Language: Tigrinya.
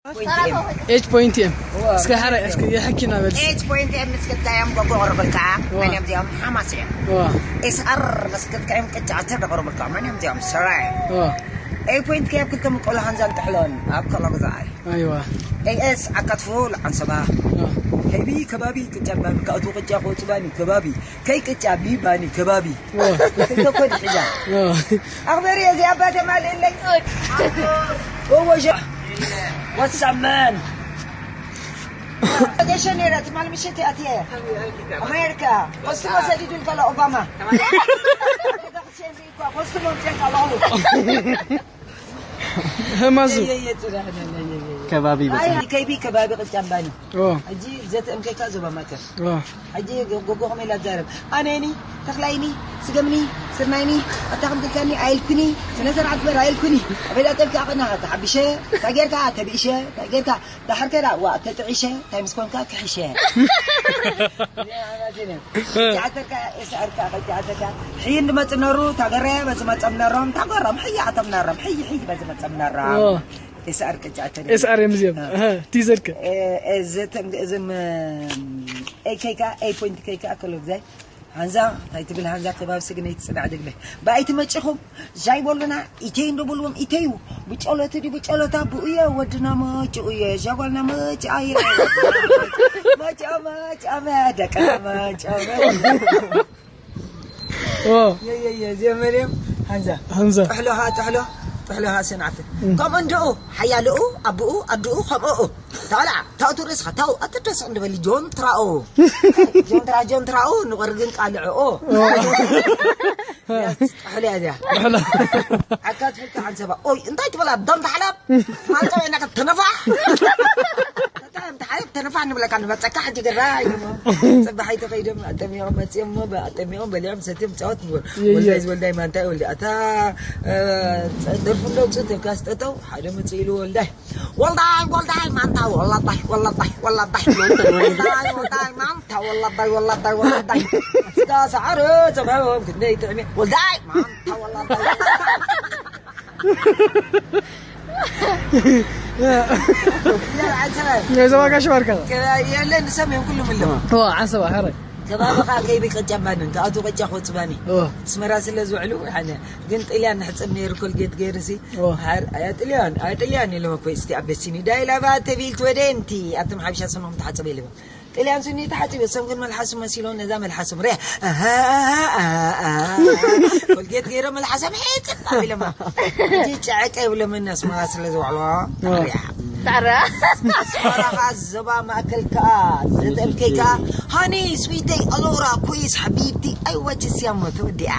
ኤች ፖይንት ኤም። እስከ ሓረ እስከ የሐኪና በል። ኤች ፖይንት ኤም ምስ ክትካዮም ጎጎ ቅርብልካ። ዋ። መን እዮም እዚኦም? ሓማስ እዮም። ዋ። ኤስኣር ምስ ክትካዮም ቅጫ ዓተር ደቕርብልካ። መን እዮም እዚኦም? ሰራይ። ዋ። ኤ ፖይንት ከ ኣብ ክልተ ምቆሎ ሃንዛን ጥሕሎን ኣብ ከሎ ግዛይ። ኣይዋ። ኤ ኤስ ኣካትፉ ለዓንሰባ። ዋ። ከይቢ ከባቢ ቅጫ ባቢ ካእቱ ቅጫ ቆጽባኒ ከባቢ ከይ ቅጫ ቢባኒ ከባቢ። ዋ። ክልተ ኮድ ሒዛ። ዋ። ኣኽበሪ እዚ ኣባ ተማልእለይ። ወወ ሸ-፣ ወሳመን። ገሸ ነይረ ትማል ምሽት ኣትየ ኣሜሪካ ኮስትሞ ሰዲዱ ከሎ ኦባማ። ኮስትሞ ምፅእ ከሎ። ህመዙ። ከባቢ በፅሐ። ከይቢ ከባቢ ቅጫ ባኒ። ኦ። ሕጂ ዘተእምከካ ዞባ ማእከል። ኦ። ሕጂ ጎ-፣ ጎጎ ከመይ ኢላ ትዛረብ? ኣነኒ፣ ተኽላይኒ፣ ስገምኒ፣ ስርናይኒ፣ ኣታ ከምትልካኒ ኣይልኩኒ፣ ስነ ስርዓት ግበር ኣይልኩኒ። ኣበይ ዳጠብካ ኣቐና፣ ተሓቢሸ፣ ታጌርካ፣ ተብኢሸ፣ ታጌርካ፣ ዳሕርከ ዳ፣ ዋ፣ ተጥዒሸ፣ ታይ ምስ ኮንካ ክሕሸ። ተዓተርካ፣ ኤስኣርካ፣ ቀይ ተዓተርካ፣ ሕይን ድመጽ ነሩ፣ ታገረ፣ በዚ መጸም ነሮም፣ ታገሮም፣ ሕይ ኣተም ነሮም፣ ሕይ፣ ሕይ፣ በዚ መጸም ነሮም። ኦ። ኤስኣር ቅጫ ተደርገ። ኤስኣር እዮም እዚኦም። እ። ኣሃ፣ ቲዘር ከ? እ፣ እዚ ተም-፣ እዚ ም-፣ ኤ ኬይ ከ፣ ኤ ፖይንት ኬይ ከ፣ ከሎ ግዜ፣ ሃንዛ፣ እንታይ ትብል ሃንዛ፣ ከባቢ ስግነይቲ ጽናዕ ደግለ። ብኣይቲ መጪኹም፣ ሻይ በሉና፣ ኢተይ እንዶ በልዎም፣ ኢተዩ። ብጨሎት ድዩ፣ ብጨሎታ፣ ብኡየ፣ ወድና መጭኡ እየ፣ ሻጓልና መጭኣ እየ። መጭኣ፣ መጭኣ፣ መ-፣ ደቅና መጭኣ፣ መ-፣ ኦ። የ፣ የ፣ የ፣ እዚኦም መን እዮም? ሃንዛ። ሃንዛ። ጥሕሎ ኸዓ ጥሕሎ፣ ጥሕሎ ኸዓ ሰንዓፈ። እም። ከምኡ እንድኡ፣ ሓያልኡ፣ ኣቦኡ፣ ኣድኡ፣ ከምኡ። ተቐልዓ፣ ታኡ ትርእስኻ፣ ታኡ፣ ኣትደስ እንድበሊ ጆን ትራኦ። ጆን ትራ-፣ ጆን ትራኦ፣ ንቐር ግን ቃልዕኦ። ኦ። ያስ፣ ጥሕሎ እያ እዚኣ። ጥሕሎ። ዓካት ፍልካ ዓንሰባ። ኦይ፣ እንታይ ትበላ? ደም ተሓላብ? ማንቶ ኢና ከተነፋሕ። እታ እንተ ሓይል ተነፋሕ ንብለካ ንመጸካ ሕጂ ግራይ። ጽባሕ ኣይተኸይዶም ኣጠሚቖም መጺኦም እሞ ኣጠሚቖም በሊዖም ሰትዮም ጻወት ንበሉ። የየ። ወልዳይ ዝወልዳይ ማንታይ ወልዲ ኣታ፣ እ፣ ደርፉ እንዶ ውጽእ ተብካ ስጠጠው ሓደ መጽእ ኢሉ ወልዳይ። ወልዳይ፣ ወልዳይ ማንታ ወላዳይ፣ ወላዳይ፣ ወላዳይ። ወልዳይ፣ ወልዳይ ማንታ ወላዳይ፣ ወላዳይ፣ ወላዳይ። ስጋ ሰዓረ ዘመም ክንደይ ጥዕሜ። ወልዳይ ማንታ ወላዳይ፣ ወላዳይ። የዘባ ጋሽ ባርካ። የለን፣ ንሰም እዮም ኩሉ ምሎ። ዋ፣ ዓሰባ፣ ሓራይ። ከባቢ ኸዓ ከይቢ ቅጫ ባኒ፣ እንተ ኣቱ ቅጫ ኾጽባኒ። ዋ። ኣስመራ ስለ ዝውዕሉ፣ ሓነ። ግን ጥልያን ንሕጽብ ነይሩ ኮልጌት ገይሩ ሲ። ዋ። ሓር-፣ ኣያ ጥልያን፣ ኣያ ጥልያን ኢሎም እኮ እስቲ ኣበሲኒ። ዳይ ላባ ተቢልት ወደ እንቲ፣ ኣቶም ሓብሻ ሰኖም ተሓጽበ ኢሎም። ጥልያን ስኒ ተሓጺበ፣ ሰም ግን መልሓሶም መሲሎም ነዛ መልሓሶም ርያ። ኣሃ፣ ኣሃ፣ ኣሃ፣ ኣሃ። ኮልጌት ገይሮም መልሓሶም ሒጽ ኣቢሎማ። ሕጂ ጨዕቀ ይብሎምን ኣስመራ ስለ ዝውዕሎ። ዋ። ርያ። ጣራ። ኣስመራ ኸዓ ዞባ ማእከል ከኣ ዘጠልከይ ከኣ ሃኒ ስዊተይ ኣሎራ ኩይስ ሓቢብቲ ኣይወችስ ያሞ ተወዲኣ።